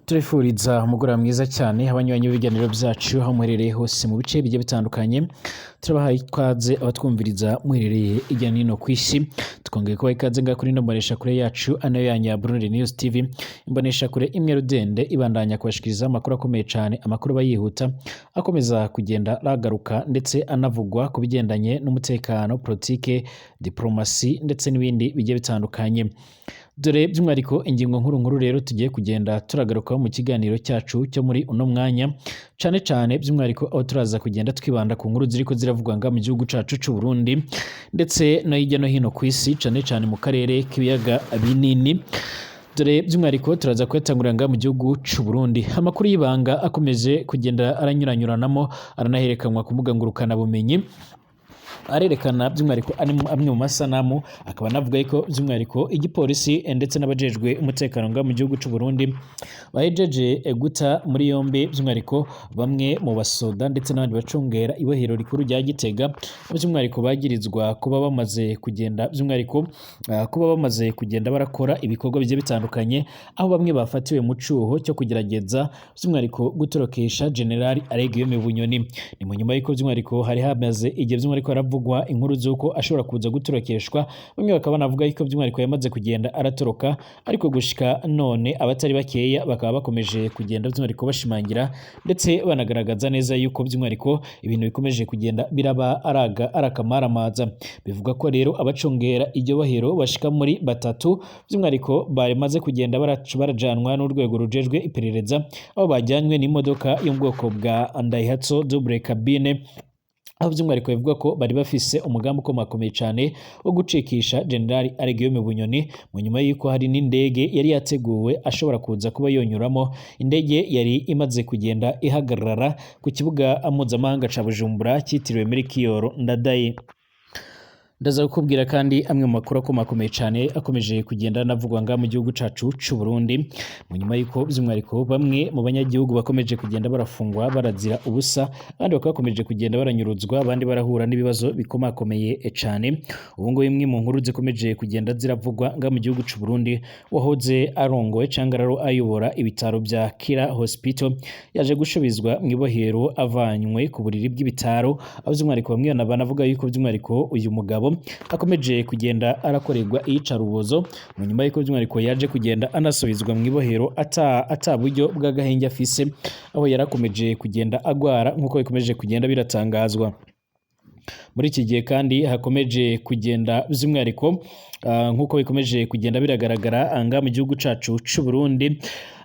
Turifuriza umugoroba mwiza cyane abanywanyi b'ibiganiro byacu aho muherereye hose mu bice bigiye bitandukanye. Turabahaye ikaze abatwumviriza muherereye hirya no hino ku isi. Twongeye kubaha ikaze ngaha kuri ino mboneshakure yacu anayo yanyu ya Burundi News TV, imboneshakure imwe rudende ibandanya kubashikiriza amakuru akomeye cyane, amakuru aba yihuta, akomeza kugenda aragaruka ndetse anavugwa ku bigendanye n'umutekano, politike, diplomasi ndetse n'ibindi bigiye bitandukanye. Dore by'umwihariko ingingo nkuru nkuru rero tugiye kugenda turagarukaho mu kiganiro cyacu cyo muri uno mwanya, cane cane by'umwihariko aho turaza kugenda twibanda ku nkuru ziriko ziravugwa nga mu gihugu cacu c'u Burundi ndetse no hirya no hino ku isi, cane cane mu karere k'ibiyaga binini. Dore by'umwihariko turaza kuyatangurira nga mu gihugu c'u Burundi. Amakuru y'ibanga akomeje kugenda aranyuranyuranamo, aranaherekanwa ku mbuga ngurukanabumenyi, arerekana by'umwihariko amwe mu masanamu, akaba anavuga yuko by'umwihariko igipolisi ndetse n'abajejwe umutekano nga mu gihugu c'u Burundi bahejeje guta muri yombi by'umwihariko bamwe mu basoda ndetse n'abandi bacungera ibohero rikuru rya Gitega, by'umwihariko bagirizwa kuba bamaze kugenda by'umwihariko kuba bamaze kugenda barakora ibikorwa bigiye bitandukanye, aho bamwe bafatiwe mu cuho cyo kugerageza by'umwihariko gutorokesha General Alain Bunyoni. Ni mu nyuma y'uko by'umwihariko hari hamaze igihe by'umwihariko haravugwa inkuru z'uko ashobora kuza gutorokeshwa, bamwe bakaba banavuga yuko by'umwihariko yamaze kugenda aratoroka, ariko gushika none abatari bakeya bakaba bakomeje kugenda by'umwihariko bashimangira ndetse banagaragaza neza yuko by'umwihariko ibintu bikomeje kugenda biraba araga arakamaramaza. Bivuga ko rero abacungera iryo bohero bashika muri batatu by'umwihariko bamaze kugenda barajanwa n'urwego rujejwe iperereza, aho bajyanywe n'imodoka yo mu bwoko bwa Daihatsu double cabine, aho by'umwihariko bivuga ko bari bafise umugambi ukomakomeye cyane wo gucikisha General Alain Bunyoni, mu nyuma y'uko hari n'indege yari yateguwe ashobora kuza kuba yonyuramo. Indege yari imaze kugenda ihagarara ku kibuga mpuzamahanga ca Bujumbura cyitiriwe Melchior Ndadaye. Ndaza kukubwira kandi amwe mu makuru akomakomeye cyane akomeje kugenda anavugwa nga mu gihugu cacu c'u Burundi, mu nyuma y'uko by'umwihariko bamwe mu banyagihugu bakomeje kugenda barafungwa barazira ubusa, abandi bakaba bakomeje kugenda baranyuruzwa, abandi barahura n'ibibazo bikomakomeye cyane. Ubu ngubu imwe mu nkuru zikomeje kugenda ziravugwa nga mu gihugu c'u Burundi, wahoze arongoye cyangwa araro ayobora ibitaro bya Kira Hospital yaje gushubizwa mu ibohero avanywe ku buriri bw'ibitaro, aho by'umwihariko bamwe banavuga yuko by'umwihariko uyu mugabo akomeje kugenda arakorerwa iyicarubozo, mu nyuma y'uko by'umwihariko yaje kugenda anasubizwa mu ibohero ata buryo bw'agahenge afise, aho yarakomeje kugenda agwara nk'uko bikomeje kugenda biratangazwa. Muri iki gihe kandi hakomeje kugenda by'umwihariko nk'uko bikomeje kugenda biragaragara anga mu gihugu cacu c'u Burundi,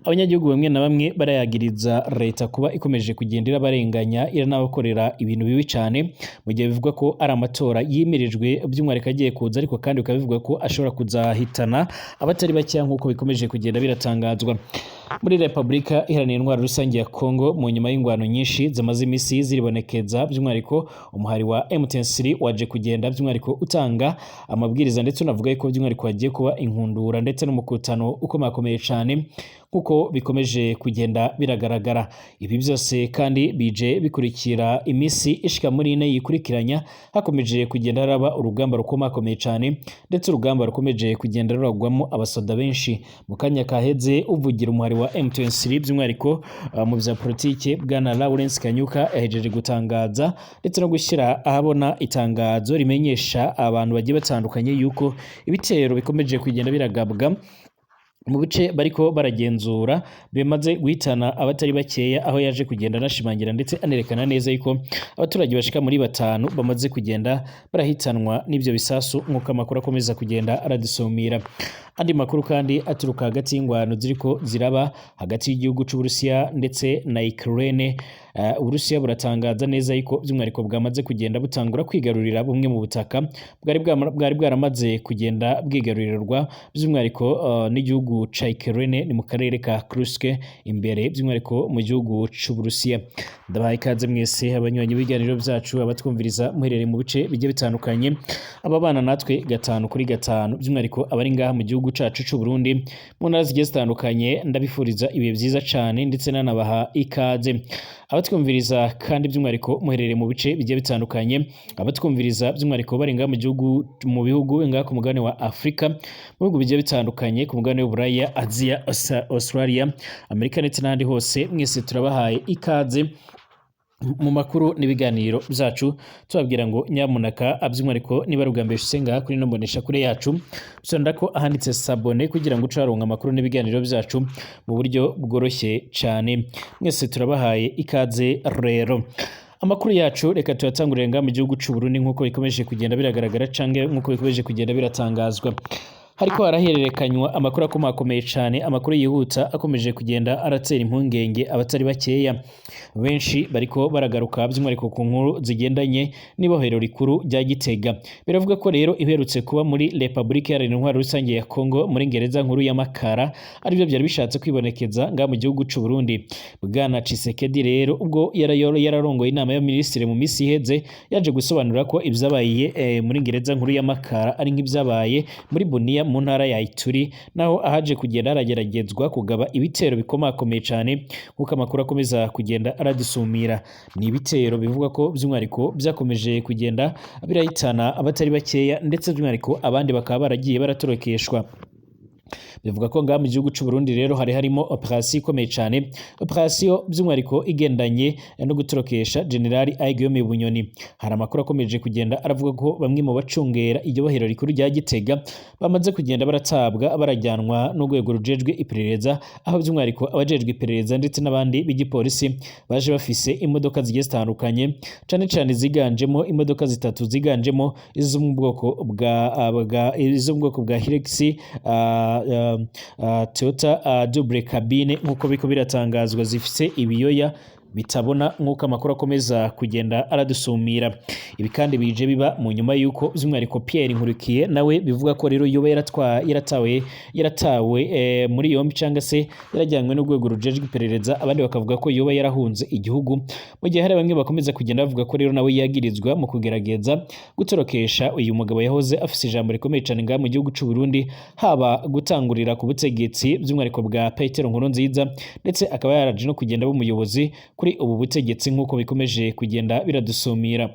abanyagihugu bamwe na bamwe barayagiriza leta kuba ikomeje kugenda irabarenganya, iranabakorera ibintu bibi cyane, mu gihe bivugwa ko ari amatora yimirijwe by'umwihariko agiye kuza, ariko kandi bikaba bivugwa ko ashobora kuzahitana abatari bakeya nk'uko bikomeje kugenda biratangazwa. Muri Repubulika Iharanira Intwaro Rusange ya Kongo, mu nyuma y'ingwano nyinshi zamaze imisi ziribonekeza, by'umwihariko umuhari wa M23 waje kugenda by'umwihariko utanga amabwiriza ndetse unavuga ko by'umwihariko hagiye kuba inkundura ndetse n'umukutano ukomakomeye cyane nk'uko bikomeje kugenda biragaragara. Ibi byose kandi bije bikurikira imisi ishika muri ine yikurikiranya hakomeje kugenda haraba urugamba rukomakomeye cyane, ndetse urugamba rukomeje kugenda ruragwamo abasoda benshi. Mu kanya kaheze uvugira umuhari wa M23 by'umwihariko mu bya politike bwana Lawrence Kanyuka yahejeje gutangaza ndetse no gushyira ahabona itangazo rimenyesha abantu bagiye batandukanye yuko ibitero bikomeje kugenda biragabwa mu bice bariko baragenzura bimaze guhitana abatari bakeya, aho yaje kugenda anashimangira ndetse anerekana neza yuko abaturage bashika muri batanu bamaze kugenda barahitanwa n'ibyo bisasu, nk'uko amakuru akomeza kugenda aradusumira. Andi makuru kandi aturuka hagati y'ingwano ziriko ziraba hagati y'igihugu c'Uburusiya ndetse na Ukraine. Uburusiya buratangaza neza yuko by'umwihariko bwamaze kugenda butangura kwigarurira bumwe mu butaka bwari bwaramaze kugenda bwigarurirwa by'umwihariko n'igihugu ca Ukraine, ni mu karere ka Kursk imbere by'umwihariko mu gihugu c'Uburusiya. Ndabahaye ikaze mwese abanywanyi b'ibiganiro byacu, abatwumviriza muherereye mu bice bigiye bitandukanye, ababana natwe gatanu kuri gatanu, by'umwihariko abari ngaha mu gihugu gihugu cacu c'u Burundi mu ntara zigiye zitandukanye, ndabifuriza ibihe vyiza cane ndetse nanabaha ikaze. Abatwumviriza kandi by'umwihariko muherereye mu bice bigiye bitandukanye, abatwumviriza by'umwihariko bari ngaha mu gihugu, mu bihugu ngaha ku mugabane wa Afrika, mu bihugu bigiye bitandukanye ku mugabane w'Uburaya, Aziya, Australia, Amerika ndetse n'ahandi hose, mwese turabahaye ikaze mu makuru n'ibiganiro byacu, tubabwira ngo nyamunaka by'umwihariko niba ari ubwa mbere ushitse ngaha kuri ino mboneshakure yacu, bisonda ko ahanditse s'abonner kugira ngo uce waronka amakuru n'ibiganiro byacu mu buryo bworoshye cyane. Mwese turabahaye ikaze. Rero amakuru yacu reka tuyatangurire ngaha mu gihugu c'u Burundi, nk'uko bikomeje kugenda biragaragara canke nk'uko bikomeje kugenda biratangazwa, hariko harahererekanywa amakuru akomakomeye cane, amakuru yihuta akomeje kugenda aratera impungenge abatari bakeya. Benshi bariko baragaruka by'umwihariko ku nkuru zigendanye n'ibohero rikuru rya Gitega. Biravuga ko rero iherutse kuba muri Republika Iharanira Intwaro Rusange ya Congo muri gereza nkuru ya Makara arivyo byari bishatse kwibonekeza ngaha mu gihugu c'u Burundi. Bwana Tshisekedi rero ubwo yararongoye inama y'abaminisitiri mu misi iheze, yaje gusobanura ko ivyabaye muri gereza nkuru ya Makara ari nk'ivyabaye muri Bunia mu ntara ya Ituri, naho ahaje kugenda harageragezwa kugaba ibitero bikomakomeye cane, nk'uko amakuru akomeza kugenda aradusumira. Ni ibitero bivuga ko by'umwihariko byakomeje kugenda birahitana abatari bakeya, ndetse by'umwihariko abandi bakaba baragiye baratorokeshwa. Bivuga ko ngaha mu gihugu c'u Burundi rero hari harimo operation ikomeye cane, operation by'umwihariko igendanye no gutorokesha General Guillaume Bunyoni. Hari amakuru akomeje kugenda aravuga ko bamwe mu bacungera iryo bohero rikuru rya Gitega bamaze kugenda baratabwa barajyanwa n'urwego rujejwe iperereza, aho by'umwihariko abajejwe iperereza ndetse n'abandi b'igipolisi baje bafise imodoka zigiye zitandukanye, cane cane ziganjemo imodoka zitatu, ziganjemo izo mu bwoko bwa izo mu bwoko bwa Hilux, Toyota double cabine, nk'uko biriko biratangazwa, zifise ibiyoya bitabona, nk'uko amakuru akomeza kugenda aradusumira. Ibi kandi bije biba mu nyuma y'uko by'umwihariko Pierre Nkurikiye nawe bivuga ko rero yoba yaratawe muri yombi cyangwa se yarajyanywe n'urwego rujejwe iperereza, abandi bakavuga ko yoba yarahunze igihugu, mu gihe hari bamwe bakomeza kugenda bavuga ko rero nawe yagirizwa mu kugerageza gutorokesha uyu mugabo yahoze afise ijambo rikomeye cyane ngaha mu gihugu c'u Burundi, haba gutangurira ku butegetsi by'umwihariko bwa Petero Nkurunziza, ndetse akaba yaraje no kugenda aba umuyobozi kuri ubu butegetsi, nk'uko bikomeje kugenda biradusumira.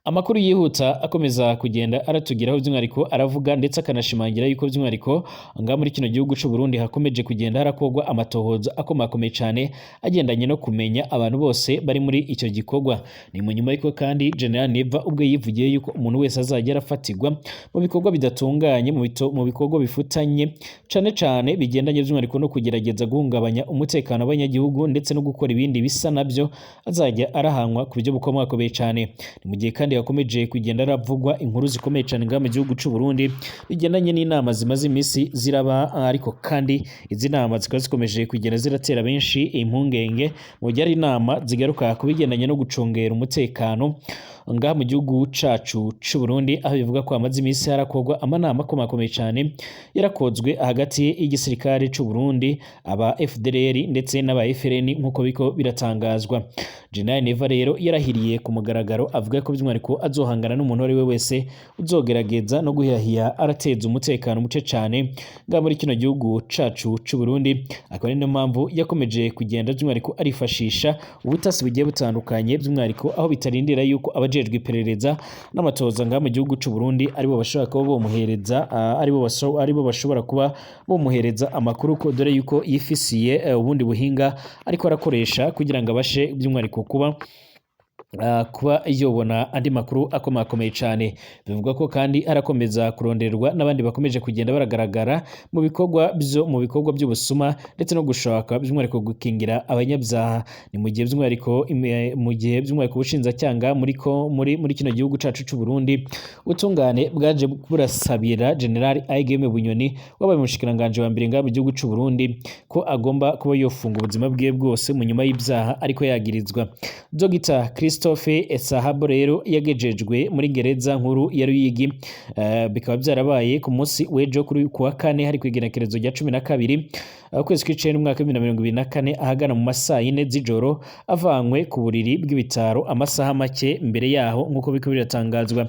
Amakuru yihuta akomeza kugenda aratugeraho by'umwihariko aravuga ndetse akanashimangira yuko by'umwihariko ngaha muri kino gihugu c'u Burundi hakomeje kugenda harakorwa amatohoza akomakomeye cyane agendanye no kumenya abantu bose bari muri icyo gikorwa. Ni mu nyuma y'uko kandi General Neva ubwe yivugiye yuko umuntu wese azajya arafatirwa mu bikorwa bidatunganye, mu bikorwa bifutanye, cane cane bigendanye by'umwihariko no kugerageza guhungabanya umutekano w'abanyagihugu ndetse no gukora ibindi bisa nabyo, azajya arahanwa ku buryo bukomakomeye cyane. Ni mu gihe kandi hakomeje kugenda haravugwa inkuru zikomeye cyane ngaha mu gihugu c'u Burundi bigendanye n'inama zimaze iminsi ziraba, ariko kandi izi nama zikaba zikomeje kugenda ziratera benshi impungenge, mu gihe ari inama zigaruka ku bigendanye no gucungera umutekano ngaha mu gihugu cacu c'u Burundi, aho bivuga ko hamaze iminsi harakorwa amanama akomakomeye cyane yarakozwe hagati y'igisirikare c'u Burundi, aba FDLR ndetse n'aba FLN, nk'uko biko biratangazwa. General Neva rero yarahiriye ku mugaragaro avuga ko by'umwihariko azohangana n'umuntu uwo ari we wese uzogerageza no guhiyahiya arateza umutekano muce cane ngaha muri kino gihugu cacu c'u Burundi. Akaba ari niyo mpamvu yakomeje kugenda by'umwihariko arifashisha ubutasi bugiye butandukanye, by'umwihariko aho bitarindira yuko abajejwe iperereza n'amatohoza ngaha mu gihugu c'u Burundi aribo bashobora kuba bomuhereza, aribo bashobora kuba bomuhereza amakuru, ko dore yuko yifisiye ubundi buhinga ariko arakoresha kugira ngo abashe by'umwihariko kuba yobona andi makuru akomakomeye cyane. Bivugwa ko kandi arakomeza kuronderwa n'abandi bakomeje kugenda baragaragara mu bikorwa by'ubusuma ndetse no gushaka by'umwihariko gukingira abanyabyaha. Ni mu gihe by'umwihariko ubushinjacyaha muri ko muri muri kino gihugu cacu c'u Burundi, ubutungane bwaje burasabira General Guillaume Bunyoni wabaye umushikiranganji wa mbere ngaha mu gihugu c'u Burundi ko agomba kuba yofunga ubuzima bwiwe bwose mu nyuma y'ibyaha ariko yagirizwa. Dr Christophe Sahabo rero yagejejwe muri gereza nkuru ya Ruyigi, bikaba byarabaye ku munsi w'ejo kuri kuwa kane, hari kw'igenekerezo rya 12. ukwezi kw'icenda umwaka w'2024 ahagana mu masaha yine z'ijoro, avanywe ku buriri bw'ibitaro amasaha make mbere yaho, nk'uko biriko biratangazwa.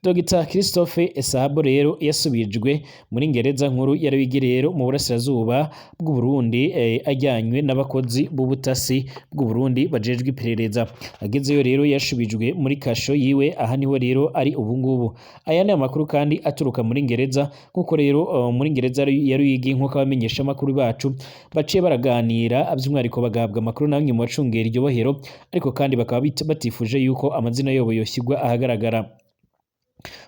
Dr Christophe Sahabo rero yasubijwe muri ngereza nkuru ya Ruyigi rero mu burasirazuba bw'u Burundi, ajyanywe n'abakozi b'ubutasi bw'u Burundi bajejwe iperereza. Agezeyo rero yashubijwe muri kasho yiwe, aha niho rero ari ubu ngubu. Aya ni amakuru kandi aturuka muri ngereza, nkuko rero muri ngereza ya Ruyigi, nkuko abamenyesha amakuru bacu baciye baraganira, by'umwihariko bagahabwa amakuru na bamwe mu bacungera iryo bohero, ariko kandi bakaba batifuje yuko amazina yabo yoshyirwa ahagaragara.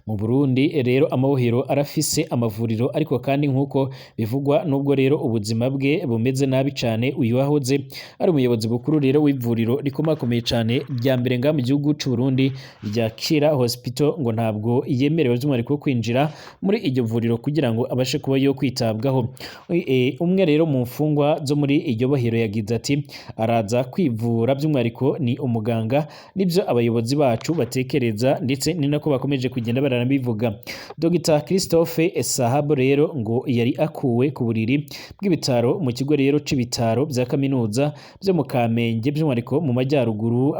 Mu Burundi rero amabohero arafise amavuriro, ariko kandi nk'uko bivugwa, nubwo rero ubuzima bwe bumeze nabi cane, uyu wahoze ari umuyobozi bukuru rero w'ivuriro rikomakomeye cane rya mbere ngaha mu gihugu c'u Burundi rya Kira Hospital, ngo ntabwo yemerewe by'umwihariko kwinjira muri iryo vuriro kugira ngo abashe kuba yo kwitabwaho. Umwe rero mu mfungwa zo muri iryo bohero yagize ati: "Araza kwivura, by'umwihariko ni umuganga, nibyo abayobozi bacu batekereza, ndetse ni nako bakomeje kugenda baranabivuga." Dr Christophe Sahabo rero ngo yari akuwe ku buriri bw'ibitaro mu kigo rero c'ibitaro bya kaminuza byo mu Kamenge, by'umwihariko mu majyaruguru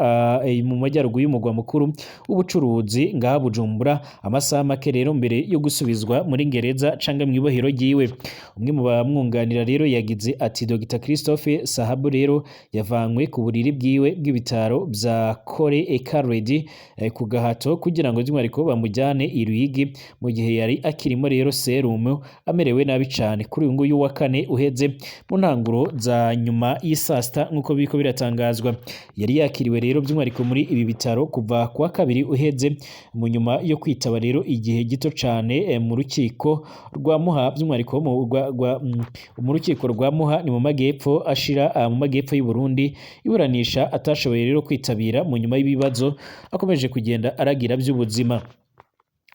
y'umugwa mukuru w'ubucuruzi ngaha Bujumbura, amasaha make rero mbere yo gusubizwa muri ngereza canke mw'ibohero ryiwe. Umwe mu bamwunganira rero yagize ati: "Dr Christophe Sahabo rero yavanywe ku buriri bwiwe bw'ibitaro bya Kore Ekaredi ku gahato kugira ngo by'umwihariko bamujyane i Ruyigi, mu gihe yari akirimo rero serumu, amerewe nabi cane, kuri uyu nguyu wa kane uheze mu ntanguro za nyuma y'isaa sita." Nk'uko biriko biratangazwa, yari yakiriwe rero by'umwihariko muri ibi bitaro kuva kuwa kabiri uheze, mu nyuma yo kwitaba rero igihe gito cane mu rukiko rwa Muha, by'umwihariko mu rukiko rwa Muha, ni mu magepfo ashira mu magepfo y'u Burundi, iburanisha atashoboye rero kwitabira mu nyuma y'ibibazo akomeje kugenda aragira by'ubuzima.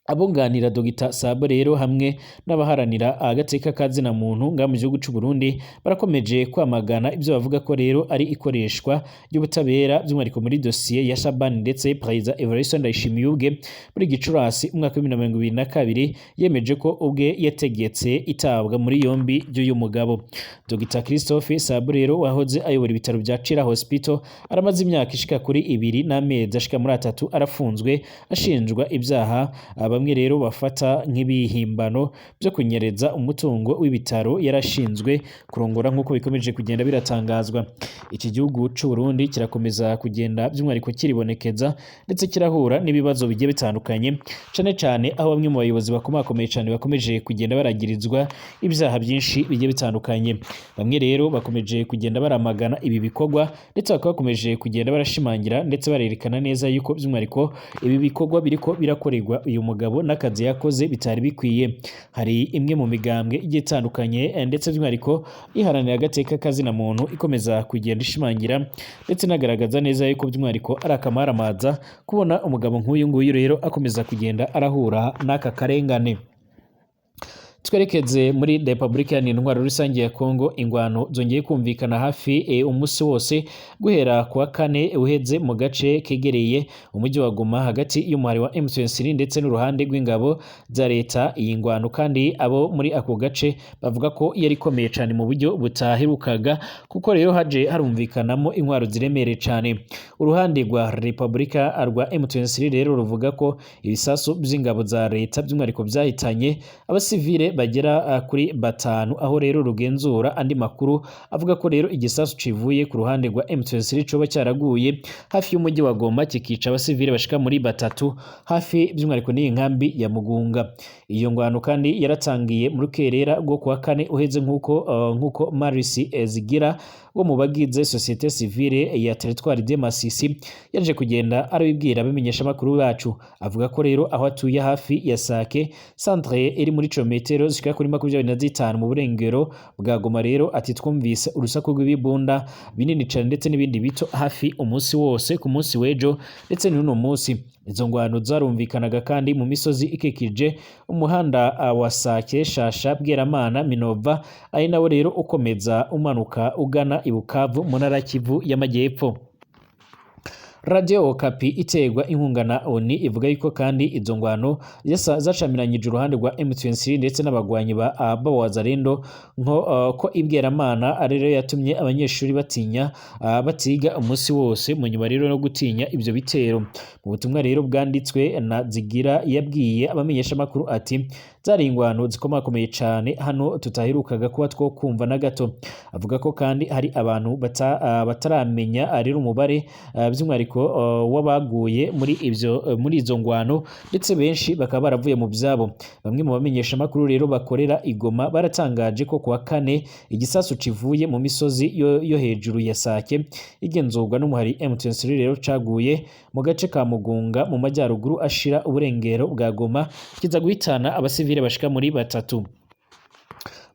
Abunganira Dr Sabo rero hamwe n'abaharanira agateka ka zina muntu ngaha mu gihugu c'u Burundi barakomeje kwamagana ibyo bavuga ko rero ari ikoreshwa ry'ubutabera, by'umwihariko muri dosiye ya Shaban, ndetse Perezida Evariste Ndayishimiye ubwe muri Gicurasi umwaka wa 2022 yemeje ko ubwe yategetse itabwa muri yombi ry'uyu mugabo. Dr Christophe Sabo rero wahoze ayobora ibitaro bya Chira Hospital aramaze imyaka ishika kuri 2 n'amezi ashika muri 3 arafunzwe, ashinjwa ibyaha bamwe rero bafata nk'ibihimbano byo kunyereza umutungo w'ibitaro yarashinzwe kurongora, nk'uko bikomeje kugenda biratangazwa. Iki gihugu c'u Burundi kirakomeza kugenda by'umwihariko kiribonekeza ndetse kirahura n'ibibazo bigiye bitandukanye, cane cane aho bamwe mu bayobozi bakomakomeye cane bakomeje kugenda baragirizwa ibyaha byinshi bigiye bitandukanye. Bamwe rero bakomeje kugenda baramagana ibi bikorwa, ndetse bakaba bakomeje kugenda barashimangira ndetse barerekana neza yuko by'umwihariko ibi bikorwa biriko birakorerwa uyu mugabo n'akazi yakoze bitari bikwiye. Hari imwe mu migambwe igiye itandukanye, ndetse by'umwihariko iharanira agateka kazina muntu, ikomeza kugenda ishimangira ndetse inagaragaza neza yuko by'umwihariko ari akamaramaza kubona umugabo nk'uyu nguyu rero akomeza kugenda arahura n'aka karengane. Twerekeze muri Republika Iharanira Intwaro Rusange ya Kongo. Ingwano zongeye kumvikana hafi umunsi wose guhera kuwa kane uheze mu gace kegereye umujyi wa Goma, hagati y'umuhari wa M23 ndetse n'uruhande rw'ingabo za leta. Iyi ngwano kandi abo muri ako gace bavuga ko yari ikomeye cyane mu buryo butaherukaga, kuko rero haje harumvikanamo intwaro ziremereye cyane. Uruhande rwa Republika rwa M23 rero ruvuga ko ibisasu by'ingabo za leta by'umwihariko byahitanye abasivile bagera kuri 5, aho rero rugenzura andi makuru avuga ko rero igisasu civuye ku ruhande rwa M23 coba cyaraguye hafi y'umujyi wa Goma kikica abasivile bashika muri 3 hafi by'umwihariko n'iyi nkambi ya Mugunga. Iyo ngwano kandi yaratangiye muri kerera rwo kuwa kane uheze, nkuko Maris Zigira wo mu bagize société civile ya Territoire de Masisi yaje kugenda arabibwira abamenyesha makuru bacu. Avuga ko rero aho atuye hafi ya Sake centre iri muri kilometero zishika kuri 25 mu burengero bwa Goma, rero ati: "Twumvise urusaku rw'ibibunda binini cyane ndetse n'ibindi bito hafi umunsi wose ku munsi w'ejo ndetse n'uno munsi." Izo ngwano zarumvikanaga kandi mu misozi ikikije umuhanda wa Sake Shasha Bweramana Minova, ari nawo rero ukomeza umanuka ugana i Bukavu mu ntara Kivu y'Amajyepfo. Radio Okapi iterwa inkunga na ONU ivuga yuko kandi izo ngwano zacamiranyije uruhande rwa M23 ndetse n'abagwanyi ba Wazalendo, nko ko ibweramana rero yatumye abanyeshuri batinya, batiga umunsi wose mu nyuma rero no gutinya ivyo bitero. Mu butumwa rero bwanditswe na Zigira, yabwiye abamenyeshamakuru ati: "Zari ingwano zikomakomeye cane hano tutaherukaga kuba two kumva na gato." Avuga ko kandi hari abantu bataramenya rero umubare by'umwihariko w'abaguye muri izo ngwano, ndetse benshi bakaba baravuye mu byabo. Bamwe mu bamenyeshamakuru rero bakorera i Goma baratangaje ko kuwa kane igisasu kivuye mu misozi yo hejuru ya Sake igenzurwa n'umuhari M23 rero caguye mu gace ka Mugunga mu majyaruguru ashira uburengero bwa Goma, kiza guhitana abasivile bashika muri batatu.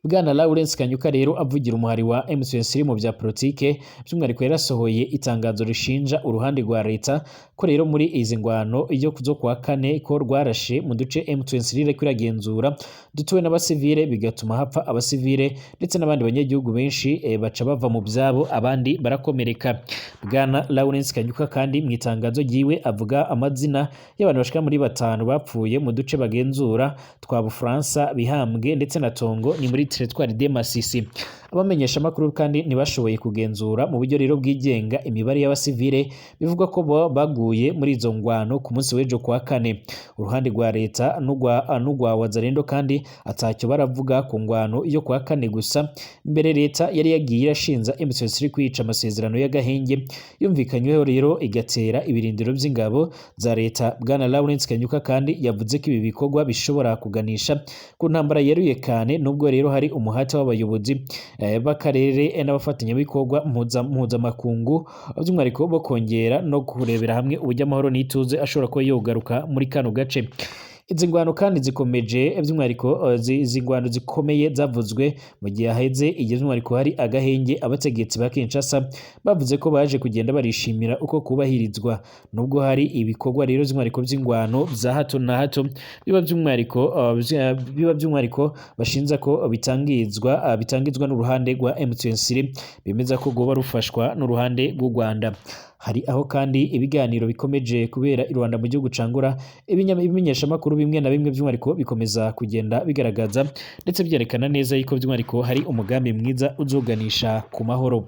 Bwana Lawrence Kanyuka rero avugira umuhari wa M23 mu bya politike, by'umwihariko yarasohoye itangazo rishinja uruhande rwa leta ko rero muri izi ngwano yo zo kuwa kane ko rwarashe mu duce M23 iriko iragenzura dutuwe n'abasivile, bigatuma hapfa abasivile ndetse n'abandi banyagihugu benshi, baca bava mu byabo, abandi barakomereka. Bwana Lawrence Kanyuka kandi mu itangazo ryiwe avuga amazina y'abantu bashika muri batanu bapfuye mu duce bagenzura twa Bufaransa, Bihambwe ndetse na Tongo, ni muri Territoire de Masisi. Abamenyesha makuru kandi ntibashoboye kugenzura mu buryo rero bwigenga imibare y'abasivile bivugwa ko baguye muri izo ngwano ku munsi w'ejo kuwa kane. Uruhande rwa leta n'urwa Wazalendo kandi atacyo baravuga ku ngwano yo kuwa kane. Gusa mbere leta yari yagiye irashinza M23 kwica amasezerano y'agahenge yumvikanyweho rero, igatera ibirindiro by'ingabo za leta. Bwana Lawrence Kanyuka kandi yavuze ko ibi bikorwa bishobora kuganisha ku ntambara yeruye kane, nubwo rero hari umuhate w'abayobozi b'akarere n'abafatanyabikorwa mpuzamakungu, by'umwihariko bo kongera no kurebera hamwe uburyo amahoro n'ituze ashobora kuba yogaruka muri kano gace. Izi ngwano kandi zikomeje, by'umwihariko izi ngwano zikomeye zavuzwe mu gihe haheze igihe by'umwihariko hari agahenge abategetsi ba Kinshasa bavuze ko baje kugenda barishimira uko kubahirizwa, nubwo hari ibikorwa rero by'umwihariko by'ingwano bya hato na hato biba by'umwihariko bashinza ko bitangizwa n'uruhande rwa M23, bemeza ko rwoba rufashwa n'uruhande rw'u Rwanda. Hari aho kandi ibiganiro bikomeje kubera i Rwanda mu gihugu cangura, ibimenyeshamakuru bimwe na bimwe by'umwihariko bikomeza kugenda bigaragaza ndetse byerekana neza yuko by'umwihariko hari umugambi mwiza uzoganisha ku mahoro.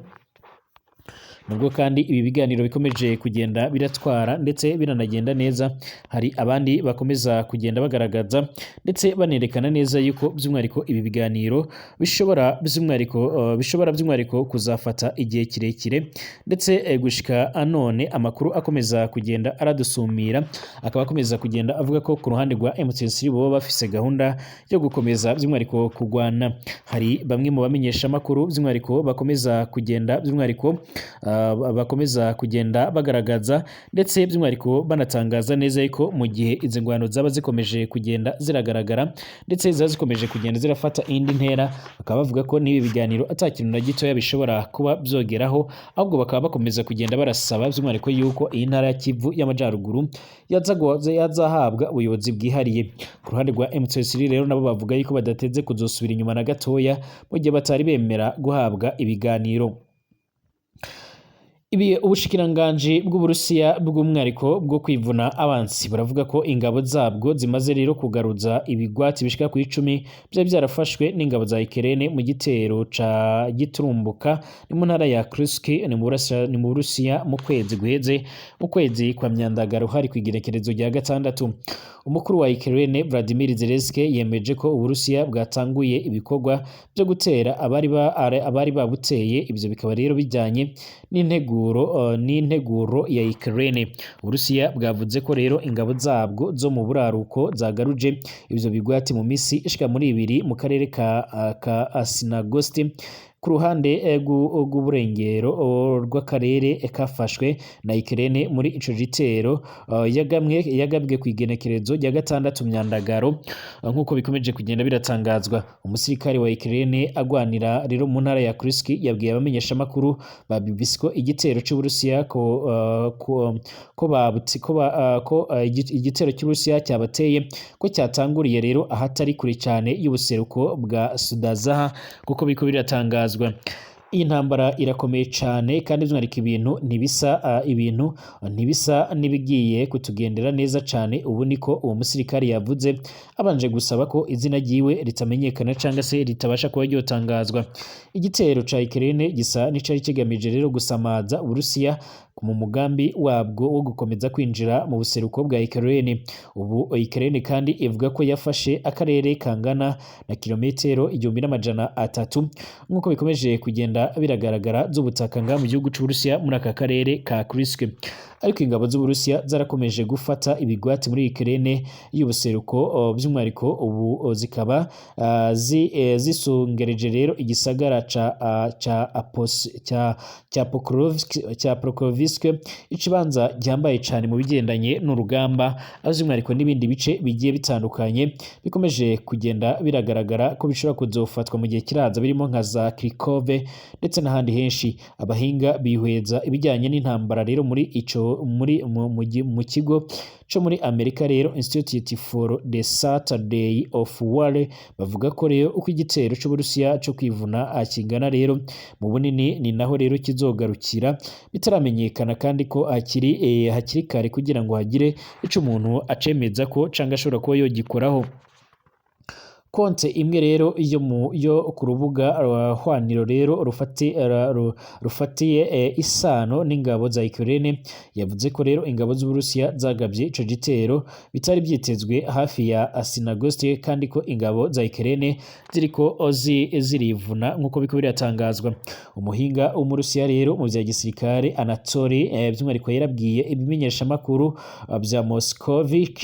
Nubwo kandi ibi biganiro bikomeje kugenda biratwara ndetse biranagenda neza, hari abandi bakomeza kugenda bagaragaza ndetse banerekana neza yuko by'umwihariko ibi biganiro bishobora by'umwihariko kuzafata igihe kirekire. Ndetse gushika none amakuru akomeza kugenda aradusumira akaba akomeza kugenda avuga ko ku ruhande rwa M23 baba bafise gahunda yo gukomeza by'umwihariko kugwana. Hari bamwe mu bamenyeshamakuru by'umwihariko bakomeza kugenda bagaragaza ndetse by'umwihariko banatangaza neza yuko mu gihe izi ngwano zaba zikomeje kugenda ziragaragara ndetse ziba zikomeje kugenda zirafata indi ntera, bakaba bavuga ko n'ibi biganiro ata kintu na gitoya bishobora kuba byogeraho, ahubwo bakaba bakomeza kugenda barasaba by'umwihariko yuko iyi ntara ya Kivu y'Amajyaruguru yazahabwa ubuyobozi bwihariye. Ku ruhande rwa M23 rero nabo bavuga yuko badateze kuzosubira inyuma na gatoya mu gihe batari bemera guhabwa ibiganiro. Ibi ubushikiranganji bw'Uburusiya bw'umwihariko bwo kwivuna abansi buravuga ko ingabo zabwo zimaze rero kugaruza ibigwati bishika ku 10 byari byarafashwe n'ingabo za Ukraine mu gitero ca giturumbuka, ni mu ntara ya Kursk, ni mu Burusiya, mu kwezi guheze, mu kwezi kwa Myandagaro, hari ku igenekerezo rya 6. Umukuru wa Ukraine Vladimir Zelensky yemeje ko Uburusiya bwatanguye ibikorwa byo gutera abari babuteye, ibyo bikaba rero bijyanye n'integuro ya Ukraine. Uburusiya bwavuze ko rero ingabo zabwo zo mu buraruko zagaruje ivyo bigwati mu misi ishika muri ibiri mu karere ka Asinagosti, ku ruhande rw'uburengero rw'akarere kafashwe na Ukraine muri ico gitero yagabwe ku igenekerezo rya 6 Myandagaro, nk'uko bikomeje kugenda biratangazwa. Umusirikare wa Ukraine agwanira rero mu ntara ya Kursk yabwiye abamenyeshamakuru ba BBC ko igitero c'Uburusiya ko ko ko babutse ko ba, ko igitero cy'Uburusiya cyabateye ko cyatanguriye rero ahatari kure cyane y'ubuseruko bwa Sudazaha, kuko biko biratangazwa. Iyi ntambara irakomeye cane kandi by'umwihariko ibintu ntibisa n'ibigiye kutugendera neza cane. Ubu niko uwo musirikare yavuze, abanje gusaba ko izina ryiwe ritamenyekana cyangwa se ritabasha kuba ryotangazwa. Igitero ca Ukraine gisa n'icari kigamije rero gusamaza Uburusiya mu mugambi wabwo wo gukomeza kwinjira mu buseruko bwa Ukraine. Ubu Ukraine kandi ivuga ko yafashe akarere kangana na kilometero 1300, nk'uko bikomeje kugenda biragaragara, z'ubutaka nga mu gihugu c'Uburusiya muri aka karere ka Kursk. Ariko ingabo z'Uburusiya zarakomeje gufata ibigwati muri Ukraine y'ubuseruko, by'umwihariko ubu zikaba zisungereje rero igisagara ca ah, ca Apos ca cya Pokrovsk cya Pokrovsk, ikibanza gihambaye cyane mu bigendanye n'urugamba, aho by'umwihariko n'ibindi bice bigiye bitandukanye bikomeje kugenda biragaragara ko bishobora kuzofatwa mu gihe kiraza, birimo nka za Kharkov ndetse n'ahandi henshi. Abahinga bihweza ibijyanye n'intambara rero muri ico muri mu, mu, gi- mu kigo co muri Amerika rero, Institute for the Study of War, bavuga ko rero uko igitero c'Uburusiya co kwivuna kingana rero mu bunini, ni naho rero kizogarukira. Bitaramenyekana kandi ko hakiri kare kugira ngo hagire ico umuntu acemeza ko canke ashobora kuba yogikoraho. Konte imwe rero yo ku rubuga hwaniro rero rufatiye isano n'ingabo za Ukraine yavuze ko rero ingabo z'Uburusiya zagabye ico gitero bitari byitezwe hafi ya Sinagoste, kandi ko ingabo za Ukraine ziriko zirivuna, nk'uko biko biratangazwa. Umuhinga w'Umurusiya rero mu vya gisirikare Anatoly, by'umwihariko yarabwiye ibimenyeshamakuru vya Moscovic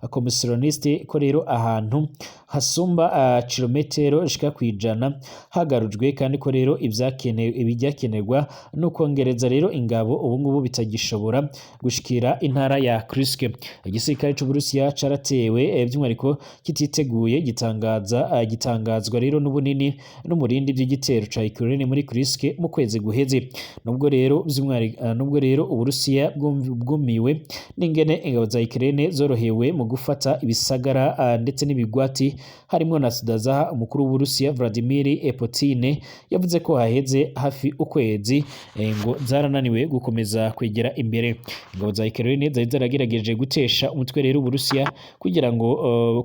Komissiyoniste ko rero ahantu hasumba kilometero shika kwijana hagarujwe, kandi ko rero ibijyakenerwa no kongereza rero ingabo ubu ngubu bitagishobora gushikira intara ya Kursk. Igisirikare c'Uburusiya caratewe by'umwihariko kititeguye, gitangazwa rero n'ubunini n'umurindi by'igitero ca Ukraine muri Kursk mu kwezi guheze. Nubwo rero Uburusiya bwumiwe n'ingene ingabo za Ukraine zorohewe mu gufata ibisagara ndetse n'ibigwati harimo na Sudazaha, umukuru w'Uburusiya Vladimir Putin yavuze ko haheze hafi ukwezi ngo zarananiwe gukomeza kwegera imbere. Ingabo za Ukraine zari zaragerageje gutesha umutwe rero Uburusiya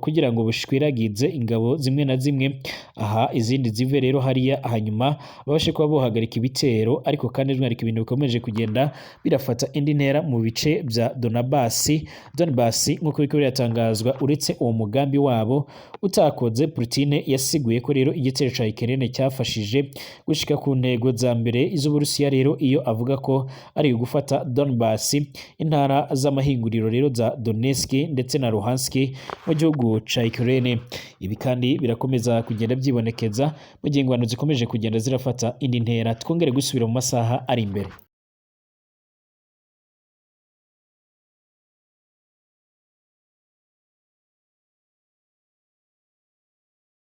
kugira ngo bushwiragize ingabo zimwe na zimwe aha, izindi zive rero hariya, hanyuma babashe kuba bohagarika ibitero. Ariko kandi by'umwihariko ibintu bikomeje kugenda birafata indi ntera mu bice bya Donbass, nk'uko biriko biratangazwa. Uretse uwo mugambi wabo utakoze, Putin yasiguye ko rero igitero ca Ukraine cyafashije gushika ku ntego za mbere z'Uburusiya rero, iyo avuga ko ari gufata Donbass, intara z'amahinguriro rero za Donetsk ndetse na Luhansk mu gihugu ca Ukraine. Ibi kandi birakomeza kugenda byibonekeza mu gihe ingwano zikomeje kugenda zirafata indi ntera. Twongere gusubira mu masaha ari imbere.